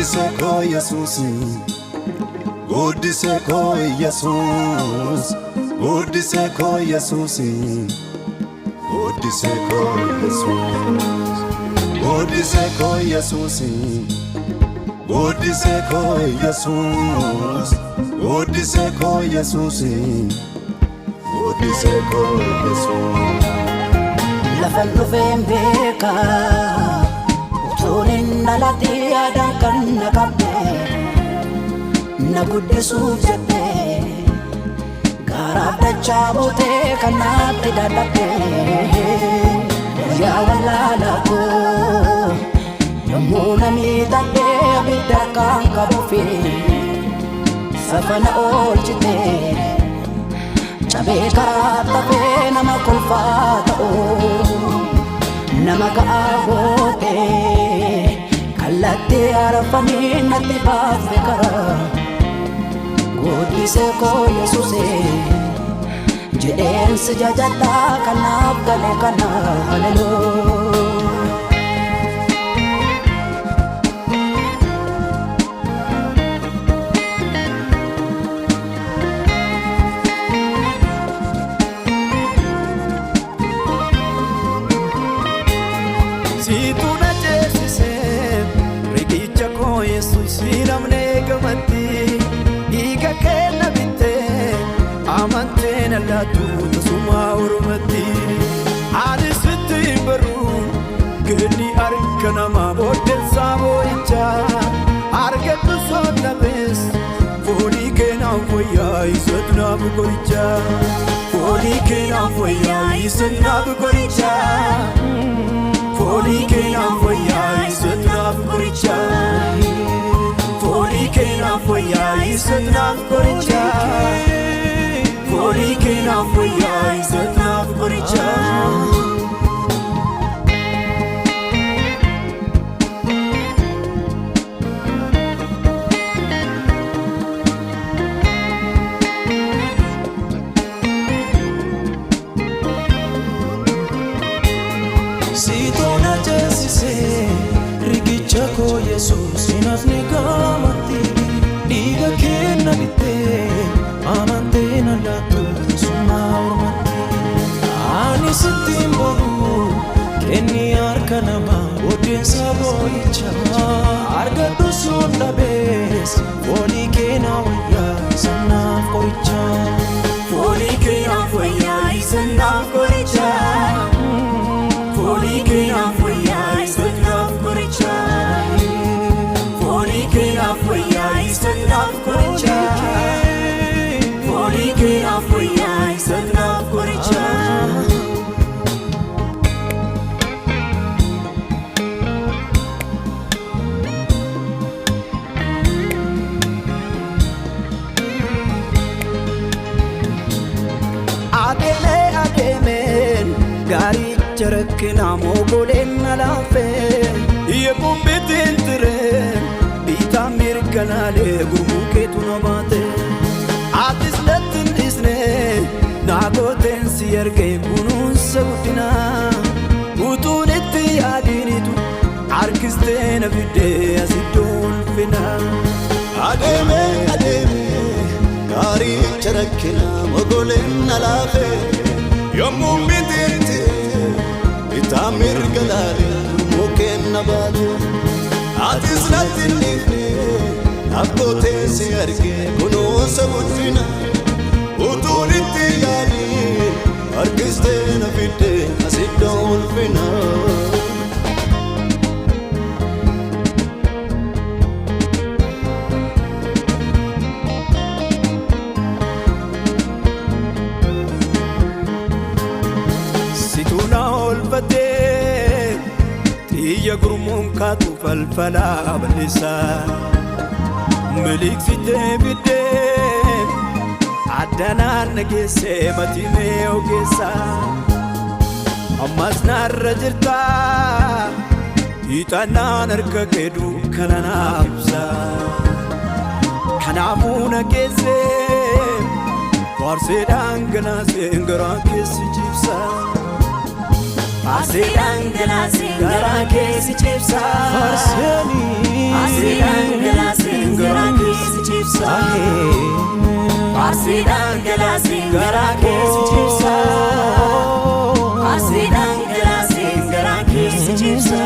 Guddise koo Yesuus, guddise koo Yesuus, guddise koo Yesuus, guddise koo Yesuus, guddise koo Yesuus, guddise koo Yesuus, guddise koo Yesuus, guddise koo Yesuus. Lafan dhufeen beekaa, utuun hin dhalatin yaadaan kan na qabde, na guddisuuf jettee garaaf dachaa buutee kan naatti dadhabde. Guyyaa wallaalaa koo yommuu na miidhagdee, abidda kan qabuufi safana oolchite. Cabee karaa tafee nama kolfaa ta'u nama ga'aa goote. Kallattii arfanii natti baafte karaa. Guddise koo Yesuuse jedheen si jajadhaa, kanaaf gale kana, haleluuyaa. Siitu na ceesisee riqicha koo Yesuus, namnee gamatti dhiiga kee na bittee, amantee na laattu tasuma ormatti. Ani sitti hin baru kenni harka namaa booddeensaa boo'ichaa argadhu soodhabees, foolii keenaan fayyaa isatu naaf qorichaa, foolii keenaan fayyaa isatu naaf qorichaa. Foolii keenaan fayyaa isatu naaf qorichaa. Foolii keenaan fayyaa isatu naaf qorichaa. Foolii keenaan fayyaa isatu naaf qorichaa. Siitoo na ceesisee riqicha koo Yesuus, hin hafne gaamatti dhiiga kee na bittee, amantee na laattu tasuma ormatti. Ani sitti hin boru kenni harka namaa booddeensa boo'icha argadhu sun dhabees, foolii kee na wayyaa sanaaf qoricha. Foolii keenaan fayyaa isatu naaf qorichaa. Foolii keenaan fayyaa isatu naaf qorichaa. Foolii keenaan fayyaa isatu naaf qorichaa. Foolii keenaan fayyaa isatu naaf qorichaa. Adeemee adeemeen gaaricha rakkinaa mogoleen na laafee, yemmuu bitiin tireen biitaa mirkanaalee gurmuu keetu na baate. Atis natti hin dhiisne, naa gooteen si ergee kunuunsa guddinaa, utuun itti yaadinitu harkistee na fiddee as iddoo ulfinaa. Adeemee adeemee gaaricha rakkinaa mogoleen na laafee, yommuu bitiitti bitaa mirga laalee gurmuu kenna baate. Atis natti hin dhiifne, abbootee si argee kunuunsa guddina, utuun itti yaadin harkistee na fiddee as iddoo ulfinaa. Situu na oolfatee xiyya gurmuun kaatu falfalaa balleessaa, miliqsitee fiddee addanaan na geessee matimee ogeessaa. Ammas narra jirtaa, hiixannaan harka kee dukkana naaf ibsa. Kanaafuu na geessee faarsee dhangalaaseen garaa keessi cibsa. Faarsee dhangalaaseen garaa keessi cibsa. Faarseeni. Faarsee. Asi dhangalaasiin garaa keessa ciibsa. Asi dhangalaasiin garaa keessa ciibsa.